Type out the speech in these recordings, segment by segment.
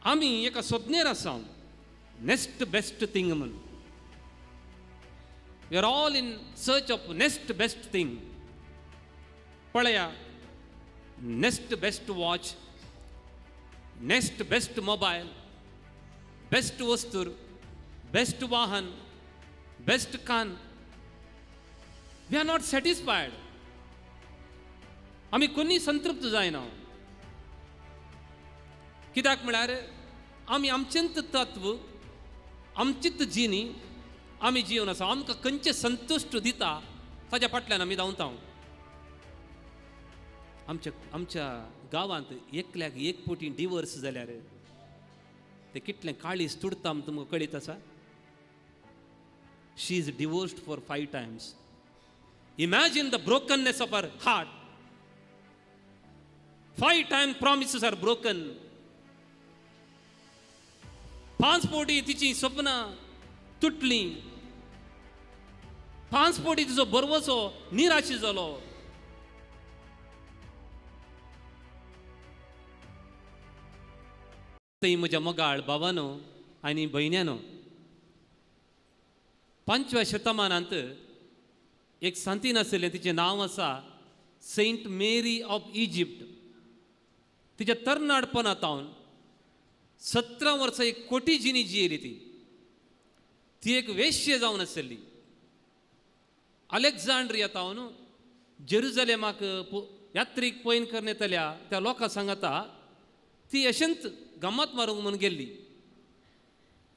आमी एका सोदनेर आसा नेक्स्ट बेस्ट थिंग म्हूण. We are all in search of next best thing. पळया, next best watch, next best mobile, best वस्तूर, best वाहन, best कान. We are not satisfied. आमी कोणी संतृप्त जायना. कित्याक म्हळ्यार आमी आमचेंच तत्व, आमचीच जिणी आमी जिवन आसा. आमकां खंयचें संतुश्ट दिता ताच्या फाटल्यान आमी धांवता. आमच्या आमच्या गांवांत एकल्याक एक पोटी डिवर्स जाल्यार ते कितलें काळीज तुडता तुमकां कळीत आसा. She is divorced for 5 times. Imagine the brokenness of her heart. 5 time promises are broken. 5 पोटी तिची सपनां तुटलीं. 5 पोटी तिचो बरवसो निराशी जालो. थंय म्हज्या मोगाळ भावानो आनी भयण्यानो, 5व्या शतमानांत एक सांतीन आशिल्लें, तिचें नांव आसा सेंट मेरी ऑफ इजिप्ट. तिच्या तरणाटपणांत 17 वर्सां एक कोटी जिणी जियेली. ती ती एक वेश्य जावन आशिल्ली. अलेक्झांड्रिया तावन जेरुजलेमाक यात्रीक पयन करून येतल्या त्या लोकां सांगता ती अशेंच गमत मारूंक म्हूण गेल्ली.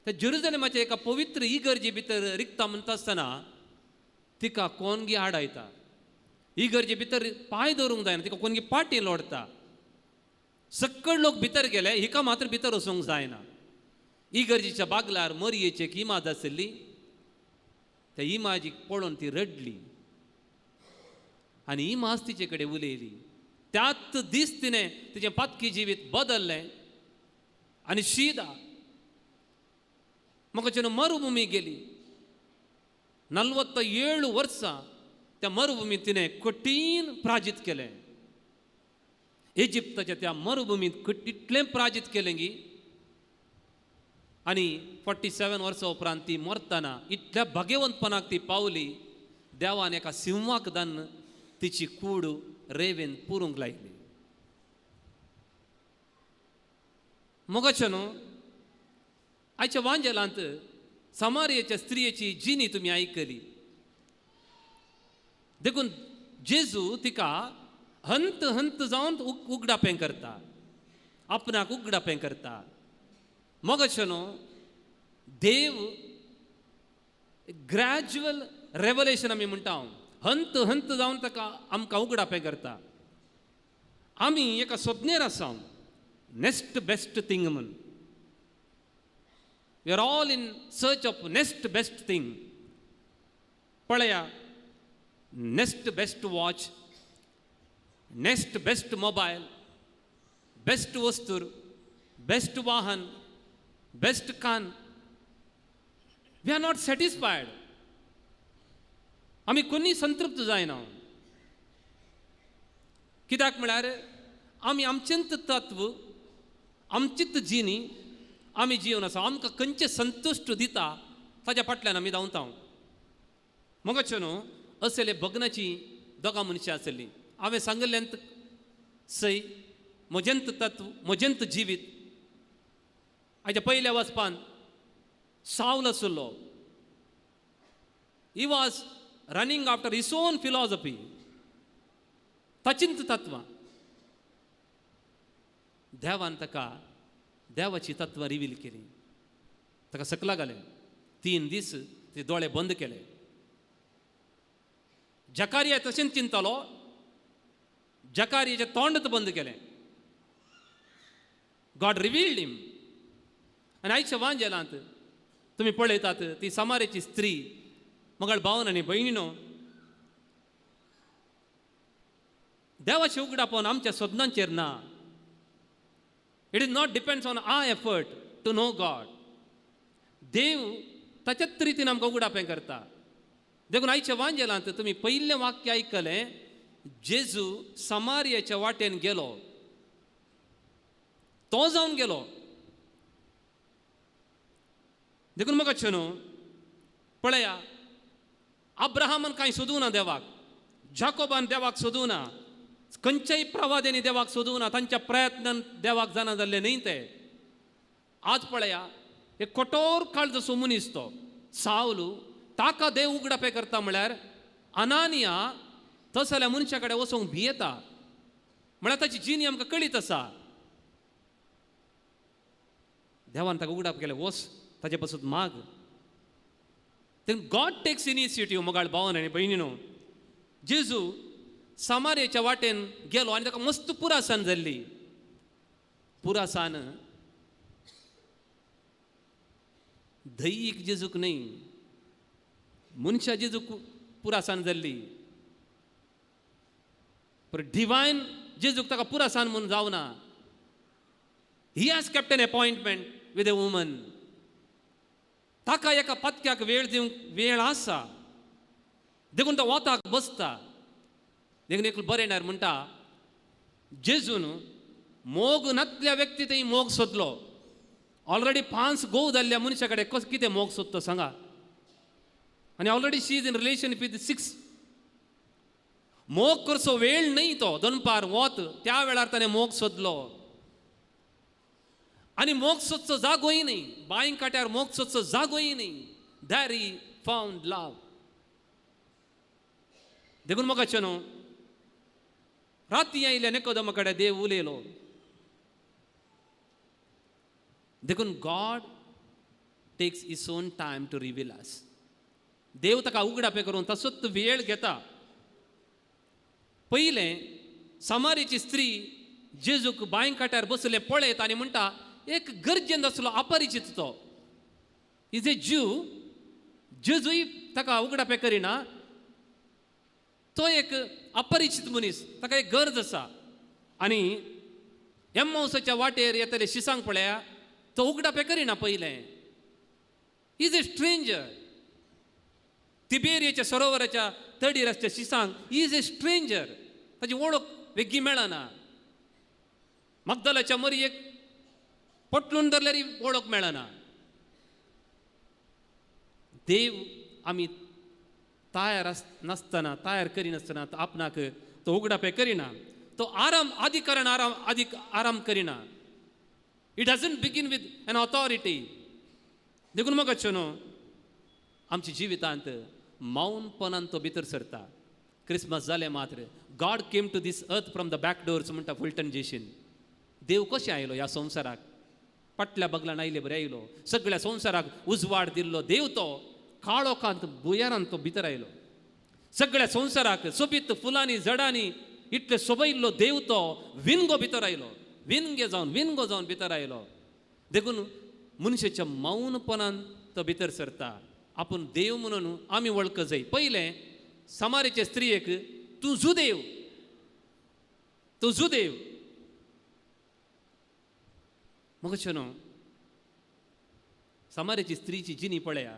त्या जेरुजलेमाच्या एका पवित्र इगर्जे भितर रिगता म्हणटा आसतना तिका कोणगी आडायता. इगर्जे भितर पांय दवरूंक जायना, तिका कोणगी पाटी लोडता. सकळ लोक भितर गेले, हिका मात्र भितर वचूंक जायना. इगर्जेच्या बागलार मरयेची एक इमाज आशिल्ली. त्या इमाजीक पळोवन ती रडली आनी इमाज तिचे कडेन उलयली. त्याच दीस तिणें तिचें पातकी जिवीत बदल्लें आनी शिदा म्हाका जेन्ना मरुभुमी गेली. 47 वर्सां त्या मरुभुमींत तिणें कठीण प्राजीत केलें. इजिप्ताच्या त्या मरुभुमींत इतलें प्राजीत केलें की आनी 47 वर्सां उपरांत ती मरतना इतल्या भाग्यवंतपणाक ती पावली. देवान एका सिंवाक दान तिची कूड रेवेन पुरूंक लायली. मोगाचें न्हू, आयच्या वांजेलांत समारियेच्या स्त्रियेची जिणी तुमी आयकली. देखून जेजू तिका हंत हंत जावन उगडापें करता, आपणाक उगडापें करता. मोगाचें न्हू, देव ग्रॅज्युअल रेवलेशन आमी म्हणटा, हंत हंत जावन ताका आमकां उगडापें करता. आमी एका सोदनेर आसा नेक्स्ट बेस्ट थिंग म्हूण. We are all in search of next best thing. पळया, next best watch, next best mobile, best वस्तूर, best वाहन, बेस्ट कान. We are not satisfied. आमी कोणी संतृप्त जायना. कित्याक म्हळ्यार आमी आमचेंच तत्व, आमचीच जिणी आमी जिवन आसा. आमकां खंयचें संतुश्ट दिता ताच्या फाटल्यान आमी धांवता. मोगाचें न्हू, असले भग्नाची दोगां मनशां आसलीं. हांवें सांगिल्लें सय म्हजेंत तत्व, म्हजेंत जिवीत. आयच्या पयल्या वचपान सावल आशिल्लो. He was running after his own philosophy, ताचींच तत्वां. देवान ताका देवाची तत्वां रिवील केली. ताका सकला घालें. 3 दीस ते दोळे बंद केले. जकारिया तशेंच चिंतालो. जकारियाचें तोंडच बंद केलें. गॉड रिवील्ड हिम. आनी आयच्या वांजेलांत तुमी पळयतात ती समारेची स्त्री, मगळ भावन आनी भयणीनो, देवाचें उगडापण आमच्या सोदनांचेर ना. It is not depends on our effort to know God. देव ताच्याच रितीन आमकां उगडापें करता. देखून आयच्या वांजेलांत तुमी पयलें वाक्य आयकलें, जेजू समारियाच्या वाटेन गेलो, तो जावन गेलो. देखून म्हाका न्हू पळया, अब्राहमान कांय सोदूं ना देवाक, जाकोबान देवाक सोदूं ना, खंयच्याय प्रवाद्यांनी देवाक सोदूं ना, तांच्या प्रयत्नान देवाक जाणा जाल्ले न्ही ते. आज पळया, एक कठोर काळ जसो मनीस तो सावलू, ताका देव उगडापें करता म्हळ्यार अनानिया तसल्या मनशा कडेन वचूंक भियेता. म्हळ्यार ताची जिणी आमकां कळीत आसा. देवान ताका उगडाप केलें, वच ताचे पासून माग. गॉड टेक्स इनिशिएटीव. मोगाळ भावन आनी भयणीनो, जेजू सामारेच्या वाटेन गेलो आनी ताका मस्त पुरासान जाल्ली. पुरासान दैयीक जेजूक न्हय, मनशा जेजूक पुरासान जाल्ली. पर डिवायन जेजूक ताका पुरासान म्हूण जावना. He has kept an appointment with a woman. ताका एका पातक्याक वेळ दिवंक वेळ आसा, देखून तो वताक बसता. देखून एक बरें म्हणटा, जेजून मोग नातल्या व्यक्ती थंय मोग सोदलो. ऑलरेडी 5 गोव जाल्ल्या मनशा कडेन कसो कितें मोग सोदतो सांगा. आनी already she is in relation with 6. मोग करचो वेळ न्हय तो, दनपार वत त्या वेळार ताणें मोग सोदलो. आनी मोग सोदचो जागोय न्हय, बांय काट्यार मोग सोदचो जागोय न्हय. There he found love. देखून म्हाका न्हू राती आयल्या निकोदेमा कडेन देव उलयलो. देखून God takes his own time to reveal us. देव ताका उगडापें करून तसोच वेळ घेता. पयलें समारीची स्त्री जेजूक बांय काट्यार बसले पळयत आनी म्हणटा, एक गरजेन आसलो अपरिचीत तो, is a ज्यू. जेजूय ताका उगडापें करिना, तो एक अपरिचीत मनीस, ताका एक गरज आसा. आनी एम्मावसाच्या वाटेर येतले शिसांक पळया, तो उगडापें करिना पयलें. Is a stranger. तिबेरियाच्या सरोवराच्या तडीर आसच्या शिसांक is a stranger, ताची वळख वेगळी मेळना. मगदलाच्या मरयेक पटलून धरल्यार वळख मेळना. देव आमी तयार नासतना, तयार करिनासतना आपणाक तो उगडापें करिना. तो आराम अधिकरण आराम आदी आराम करिना. It doesn't begin with an authority. देखून म्हाका न्हू आमच्या जिवितांत मौनपणान तो भितर सरता. क्रिसमस जालें मात्र God came to this earth from the back doors म्हणटा फुलटन जेशीन. देव कशें आयलो ह्या संवसाराक? फाटल्या बगलान आयले बरें आयलो. सगळ्या संवसाराक उजवाड दिल्लो देव तो काळोखांत भुंयारांत तो भितर आयलो. सगळ्या संवसाराक सोबीत फुलांनी झडांनी इतले सोबयल्लो देव तो विनगो भितर आयलो. विनगे जावन विनगो जावन भितर आयलो. देखून मनशाच्या मौनपणान तो भितर सरता. आपूण देव म्हणून आमी वळख जाय. पयलें समारेचे स्त्रियेक तूं जुदेव, तूं जुदेव. म्हाका न्हू समारेची स्त्रीची जिणी पळया.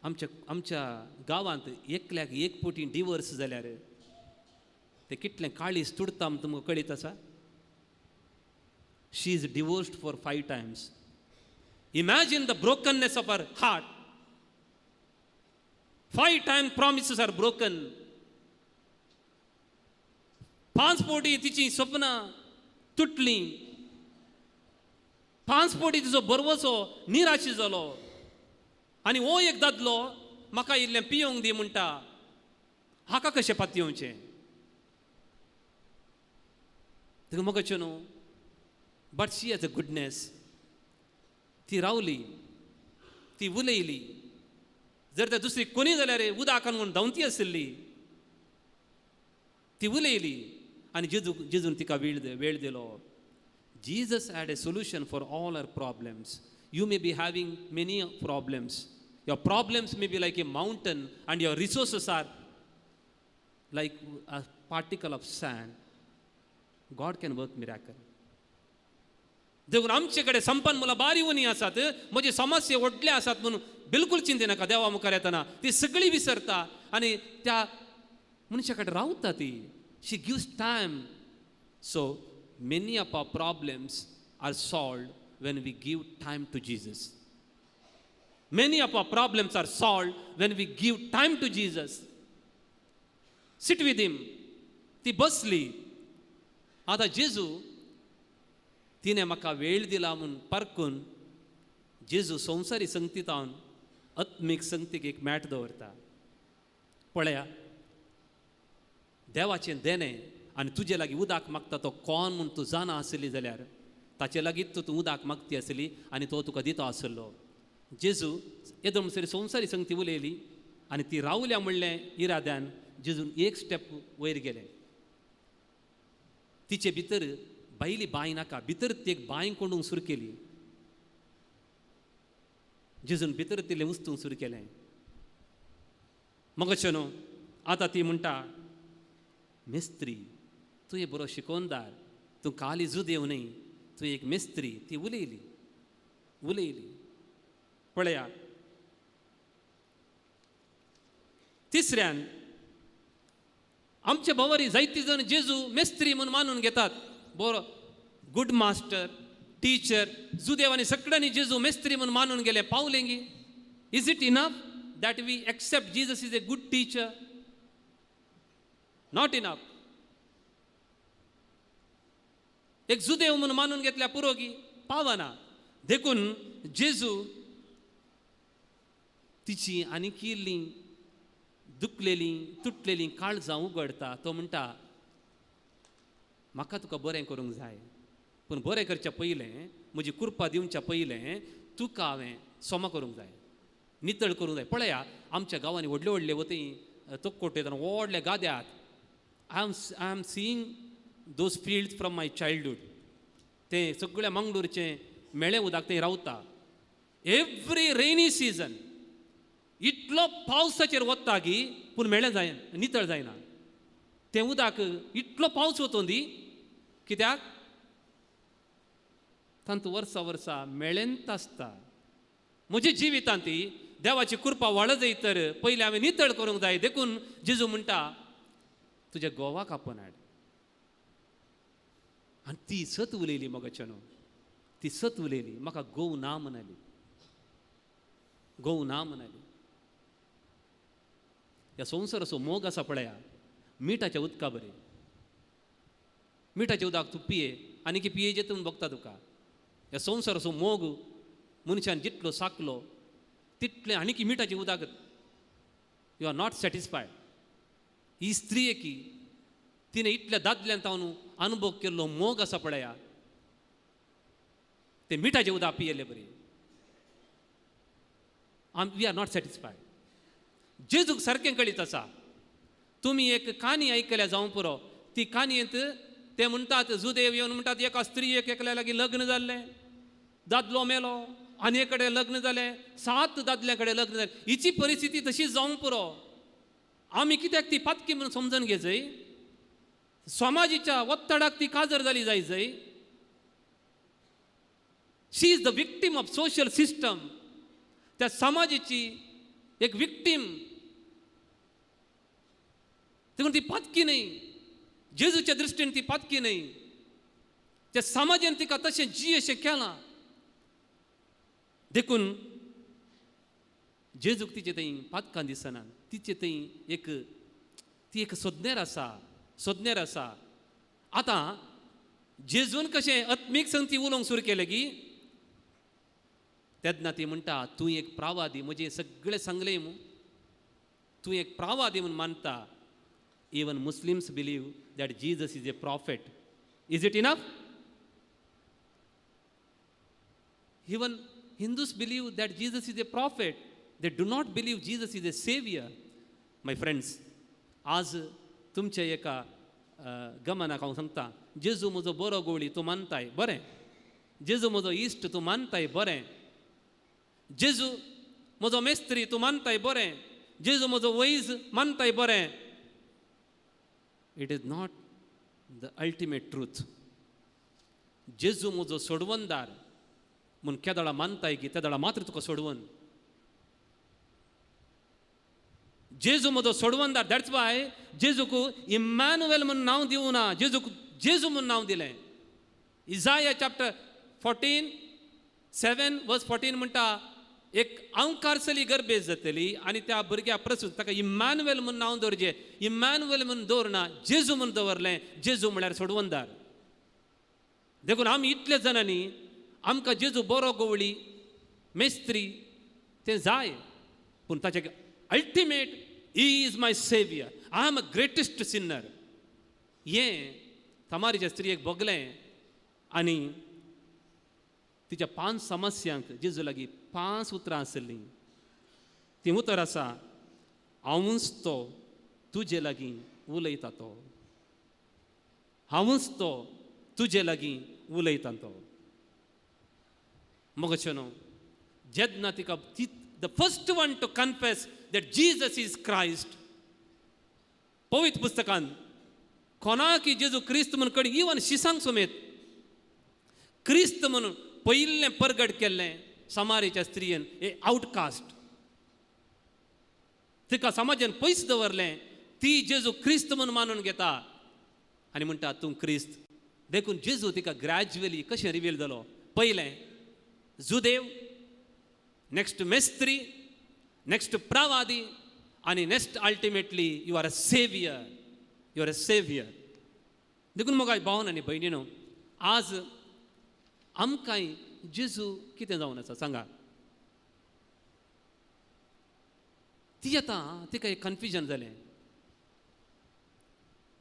आमच्या आमच्या गांवांत एकल्याक एक पोटी डिवर्स जाल्यार ते कितलें काळीज तुडता तुमकां कळीत आसा. She is divorced for 5 times. Imagine the brokenness of her heart. 5 times promises are broken. 5 पोटी तिची सपनां तुटलीं. 5 पोटी तिचो बरवसो निराशी जालो. आनी हो एक दादलो म्हाका इल्लें पियोंक दी म्हणटा, हाका कशें पातयेवचें? तुका म्हाका न्हू, but she has a goodness. ती रावली, ती उलयली. जर त्या दुसरी कोणी जाल्यार उदकान म्हूण धांवती आशिल्ली. ती उलयली आनी जेजू जेजून तिका वेळ दिलो. Jesus had a solution for all our problems. You may be having many problems. Your problems may be like a mountain and your resources are like a particle of sand. God can work miracle. देखून आमचे कडेन संपन्न मुलां बारी उणी आसात, म्हजी समस्या व्हडले आसात म्हणून बिलकूल चिंते नाका. देवा मुखार येतना ती सगळी विसरता आनी त्या मनशा कडेन रावता ती. She gives time. So many of our problems are solved when we give time to Jesus. Many of our problems are solved when we give time to Jesus. Sit with him. ती बसली. आतां जेजू तिणें म्हाका वेळ दिला म्हूण पारकून जेजू संवसारी संगतीतावन आत्मीक संगतीक एक मॅट दवरता. पळया, देवाचें देणें आनी तुजे लागीं उदक मागता तो कोण म्हूण तूं जाणा आसली जाल्यार ताचे लागींच तूं उदक मागती आसली आनी तो तुका दिता आसलो. जेजू येदो म्हणसर संवसारी संगती उलयली आनी ती रावल्या म्हणलें इराद्यान जेजून एक स्टेप वयर गेलें. तिचे भितर भायली बांय नाका, भितर ती एक बांय कोंडूंक सुरू केली. जेजून भितर तिलें उस्तूंक सुरू केलें. मगो न्हू आतां ती म्हणटा, मिस्त्री तूं एक बरो शिकोवणदार, तूं काली जुदेव न्हय, तूं एक मिस्त्री. ती उलयली उलयली. पळया, तिसऱ्यान आमचे भोंवरी जायती जण जेजू मेस्त्री म्हूण मानून घेतात. बरो गुड मास्टर, टिचर. जुदेव आनी सगळ्यांनी जेजू मेस्त्री म्हूण मानून गेले. पावलेंगी? Is it enough that we accept Jesus is a good teacher? Not enough. एक जुदेव म्हूण मानून घेतल्या पुरोगी पावना. देखून जेजू तिची आनी किल्ली दुखलेली तुटलेली काळजां उगडटा. तो म्हणटा, म्हाका तुका बरें करूंक जाय, पूण बरें करच्या पयलें, म्हजी कृपा दिवच्या पयलें तुका हांवें सोमा करूंक जाय, नितळ करूंक जाय. पळया, आमच्या गांवांनी व्हडले व्हडले वती तक्कोटे व्हडले गाद्यात. I am seeing those fields from my childhood. ते सगळ्या मंगळूरचें मेळें उदक थंय रावता. एवरी रेनी सिजन इतलो पावसाचेर वता की पूण मेळें जायना, नितळ जायना तें उदक. इतलो पावस वतो दी, कित्याक तांतू वर्सा वर्सा मेळेंत आसता. म्हज्या जिवितांत ती देवाची कृपा वाड जायत तर पयलीं हांवें नितळ करूंक जाय. देखून जेजू म्हणटा, तुज्या गोवाक आपोवन हाड. आनी ती सत उलयली मगो न्हू, ती सत उलयली. म्हाका गोव ना म्हणाली, गोव ना म्हणाली. ह्या संवसाराचो मोग आसा पळया, मिठाच्या उदका बरें. मिठाचें उदक तूं पिये आनी की पिये जेतून भोगता तुका. ह्या संवसाराचो मोग मनशान जितलो साकलो तितलें आनी की मिठाचें उदक. You are not satisfied. ही स्त्री की तिणें इतल्या दादल्यान तावन अनुभव केल्लो मोग आसा पळया, ते मिठाचें उदक पियेल्ले बरी. We are not satisfied. जेजूक सारकें कळीत आसा. तुमी एक काणी आयकल्या जावं पुरो. ती काणयेंत ते म्हणटात, जुदेव येवन म्हणटात, एका स्त्रीयेक एकल्या लागीं लग्न जाल्लें, दादलो मेलो आनी एक कडेन लग्न जालें, 7 दादल्या कडेन लग्न जालें. हिची परिस्थिती तशीच जावंक पुरो. आमी कित्याक ती पातकी म्हणून समजून घेजय? समाजीच्या ಒತ್ತಡಕ್ಕೆ ती काजर जाली जाय जय. She is the victim of social system. त्या समाजाची एक विक्टीम. देखून ती पातकी न्हय, जेजूच्या दृश्टीन ती पातकी न्हय. त्या समाजान तिका तशें जी अशें केलां. देखून जेजूक तिचे थंय पातकां दिसना. तिचे थंय एक ती एक सोदनेर आसा, सोदनेर आसा. आतां जेजून कशें आत्मीक संगती उलोवंक सुरू केलें की तेन्ना ती म्हणटा, तूं एक प्रावादी, म्हजें सगळें सांगलें मू, तूं एक प्रावादी म्हूण मानता. Even Muslims believe that Jesus is a prophet. Is it enough? Even Hindus believe that Jesus is a prophet. They do not believe Jesus is a saviour. My friends, आज तुमच्या एका गमनाक हांव सांगता, जेजू म्हजो बरो गोवळी तूं मानताय बरें, जेजू म्हजो इश्ट तूं मानताय बरें, जेजू म्हजो मेस्त्री तूं मानताय बरें, जेजू म्हजो वैज मानताय बरें. It is not the ultimate truth. जेजू म्हजो सोडवणदार म्हूण केदळा मानताय की तेदळा मात्र तुका सोडवन. जेजू म्हजो सोडवणदार, that's why जेजूक इम्मॅन्युएल म्हूण नांव दिवं ना, जेजूक जेजू म्हूण नांव दिलें. इजाया चॅप्टर 14:7 verse 14 म्हणटा, एक अंकार चली गर्भेस जातली आनी त्या भुरग्या प्रसूत ताका इम्मानुएल म्हूण नांव दवरचें. इम्मानुएल म्हूण दवरना, जेजू म्हूण दवरलें. जेजू म्हळ्यार सोडवणदार. देखून आमी इतले जाणांनी आमकां जेजू बरो गवळी मेस्त्री तें जाय, पूण ताचे ultimate he is my saviour, I am a greatest sinner. हें तमारीच्या स्त्रियेक भोगलें आनी तिच्या 5 समस्यांक जेजू लागीं 5 उतरां आसलीं. तीं उतर आसा, हांवूच तो तुजे लागीं उलयता तो, हांवूच तो तुजे लागीं उलयता तो. मगो न्हू जेन्ना तिका the first one to confess that Jesus is Christ. पवित्र पुस्तकान कोणाकी जेजू क्रिस्त म्हूण कडेन इवन शिसांक समेत क्रिस्त म्हणून पयिल्लें परगट केल्लें समारेच्या स्त्रियेन ए आवटकास्ट, तिका समाजान पयस दवरलें, ती जेजू क्रिस्त म्हूण मानून घेता आनी म्हणटा तूं क्रिस्त. देखून जेजू तिका ग्रॅज्युअली कशें रिवील जालो, पयलें जुदेव, नेक्स्ट मेस्त्री, नेक्स्ट प्रवादी आनी next ultimately you are a saviour, you are a saviour. देखून म्हज्या भावन आनी भयणीनो, आज आमकांय जेजू कितें जावन आसा सांगा. ती आतां तिका एक कन्फ्युजन जालें,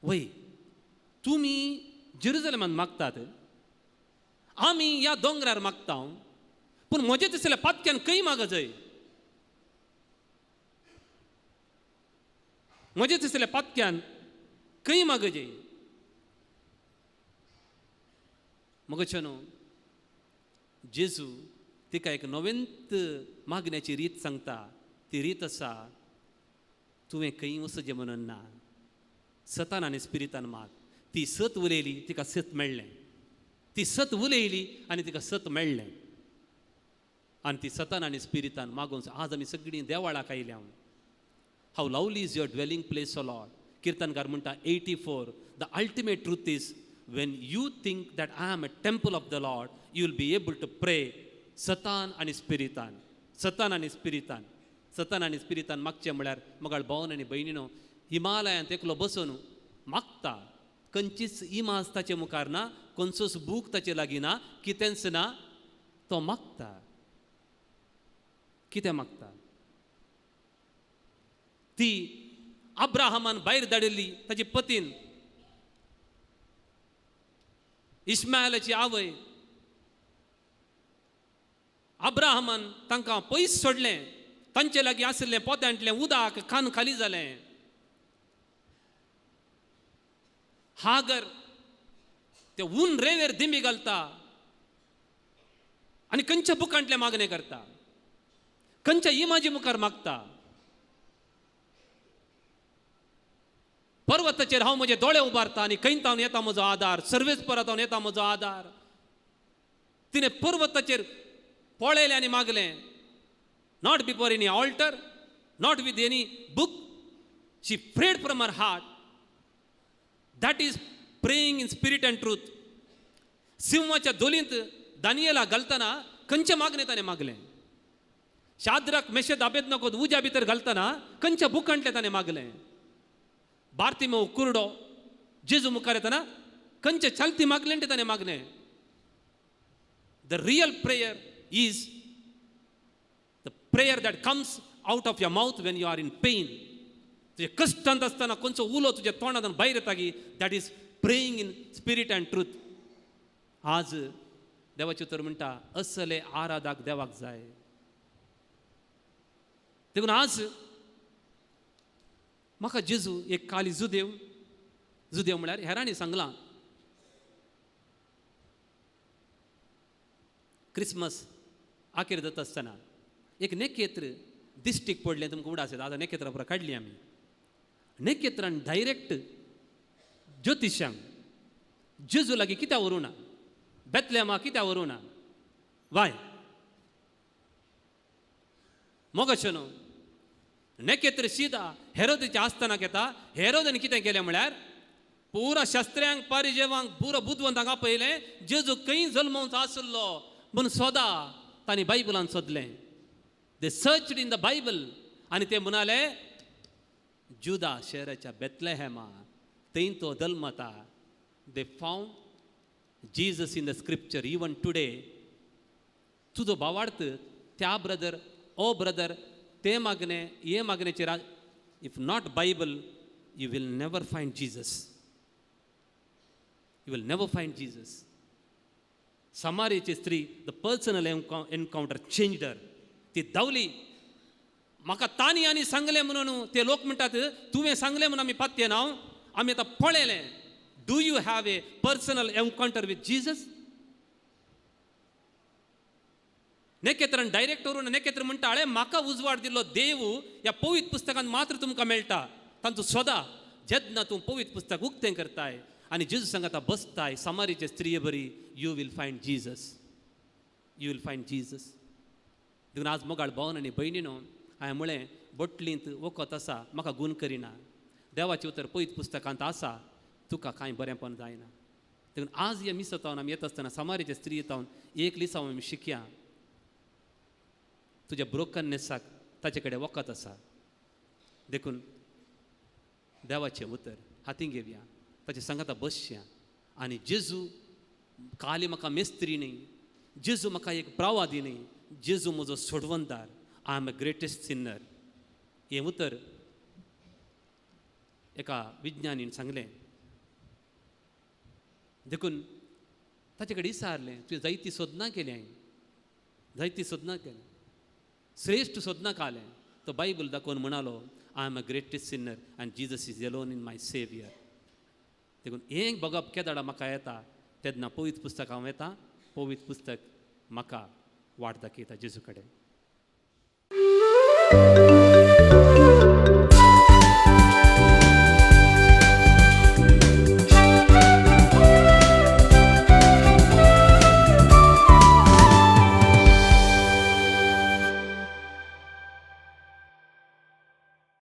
वय तुमी जेरुजलेमान मागतात, आमी ह्या दोंगरार मागता, पूण म्हजें तसल्या पातक्यान खंय मागजय, म्हजें तसल्या पातक्यान खंय मागजय. मगो न्हू जेजू तिका एक नवेंत मागण्याची रीत सांगता. ती रीत आसा, तुवें खंय वचचें म्हणून ना, सतान आनी स्पिरितान माग. ती सत उलयली, तिका सत मेळ्ळें. ती सत उलयली आनी तिका सत मेळ्ळें. आनी ती सतान आनी स्पिरितान मागून आज आमी सगळीं देवाळाक आयल्या. How lovely is your dwelling place o Lord. किर्तनकार म्हणटा 84, the ultimate truth is when you think that I am a temple of the Lord, you will be able to pray सतान आनी स्पिरितान, सतान आनी स्पिरितान, सतान आनी स्पिरितान मागचें म्हळ्यार मगाळ भावन आनी भयणीनो, हिमालयांत एकलो बसून मागता, खंयचीच इमाज ताचे मुखार ना, खंयचोच बूक ताचे लागीं ना, कितेंच ना, तो मागता. कितें मागता? ती अब्राहमान भायर धाडिल्ली ताची पतीन इस्मायलाची आवय, अब्राहमान तांकां पयस सोडलें, तांचे लागीं आशिल्लें पोत्यांतलें उदक कान खाली जालें. हागर ते ऊन रेंवेर दिमी घालता आनी खंयच्या बुकांतलें मागणें करता, खंयच्या इमाजी मुखार मागता. पर्वताचेर हांव म्हजे दोळे उबारता आनी खंय तावन येता म्हजो आदार, सर्वेस्परा येता म्हजो आदार. तिणें पर्वताचेर पळयलें आनी मागलें, not before any altar, not with any book, she prayed from her heart. That is praying in spirit and truth. सिंहाच्या दोलींत दानियेला घालतना खंयचें मागणें ताणें मागलें? शाद्रक मेशेद आबेदनगो उज्या भितर घालतना खंयच्या बुकांतलें ताणें मागलें? बार्तिमेव कुरडो जेजू मुखार येतना खंयचे चालती मागलें तें ताणें मागलें? The real prayer is the prayer that comes out of your mouth when you are in pain. तुजे कश्टांत आसतना खंयचो उलो तुज्या तोंडांत भायर येता की that is praying in spirit and truth. आज देवाचें उतर म्हणटा असले आराधाक देवाक जाय. देखून आज म्हाका जेजू एक काली जुदेव, जुदेव म्हळ्यार हेरांनी सांगलां क्रिसमस आखेर जाता आसतना एक नेकेत्र दिश्टीक पडलें. तुमकां उडास येता, आतां नेकेत्रां पुरा काडली आमी. नेकेत्रान डायरेक्ट ज्योतिशांक जेजू लागीं कित्याक व्हरूं ना, बेतलेमा कित्याक व्हरूं ना, वाय मोगाचें न्हू. नेकेत्र शिदा हेरोदाच्या आस्थानाक येता. हेरोदान कितें केलें म्हळ्यार पुरा शास्त्र्यांक पारिजेवांक पुरो बुदवंतांक आपयलें, जेजू खंय जल्मोवचो आसलो म्हूण सोदा. तांणी बायबलान सोदलें. They searched in the Bible आनी ते म्हणाले जुदा शहराच्या बेतलेहॅमा थंय तो जल्मता. They found Jesus in the scripture. Even today तुजो भावार्थ त्या ब्रदर ओ ब्रदर ते मागणे हे मागण्याचेर, if not Bible you will never find Jesus, you will never find Jesus. समारेची स्त्री, the personal encounter changed her. ती धांवली, म्हाका तांणी आनी सांगलें म्हणून. ते लोक म्हणटात तुवें सांगलें म्हणून आमी पात्ये ना, आमी आतां पळयलें. Do you have a personal encounter with Jesus? नेकेत्रान direct व्हरून नेकेत्र म्हणटा, अळे म्हाका उजवाड दिल्लो देव ह्या पवित्र पुस्तकांत मात्र तुमकां मेळटा. तांचो सोदा जेन्ना तूं पवित्र पुस्तक उक्तें करताय आनी जेजू सांगाता बसताय समारीचे स्त्रिये बरी, you will find Jesus, you will find Jesus. देखून आज मोगाळ भावन आनी भयणीनो, हांवें म्हळें बोटलींत वखद आसा, म्हाका गूण करिना. देवाचें उतर पवित्र पुस्तकांत आसा, तुका कांय बरेंपण जायना. देखून आज ह्या मिसांत आमी येता आसतना समारीचे स्त्री येता एक लिसांव आमी शिकया. तुज्या ब्रोकननेसाक ताचे कडेन वखद आसा. देखून देवाचें उतर हातीं घेवया, ताचे सांगाता बसया. आनी जेजू काली म्हाका मेस्त्री न्ही, जेजू म्हाका एक प्रावादी न्ही, जेजू म्हजो सोडवणदार. I am a greatest sinner. हें उतर एका विज्ञानीन सांगलें. देखून ताचे कडेन विचारलें, तुवें जायती सोदनां केली हांवें, जायती सोदनां केली, श्रेश्ठ सोदनां काडलें. तो बायबल दाखोवन म्हणालो, I am a greatest sinner and Jesus is alone in my saviour. देखून हें बगप केदाडा म्हाका येता तेन्ना पवित्र पुस्तक हांव येता, पवित्र पुस्तक म्हाका वाट दाखयता जेजू कडेन.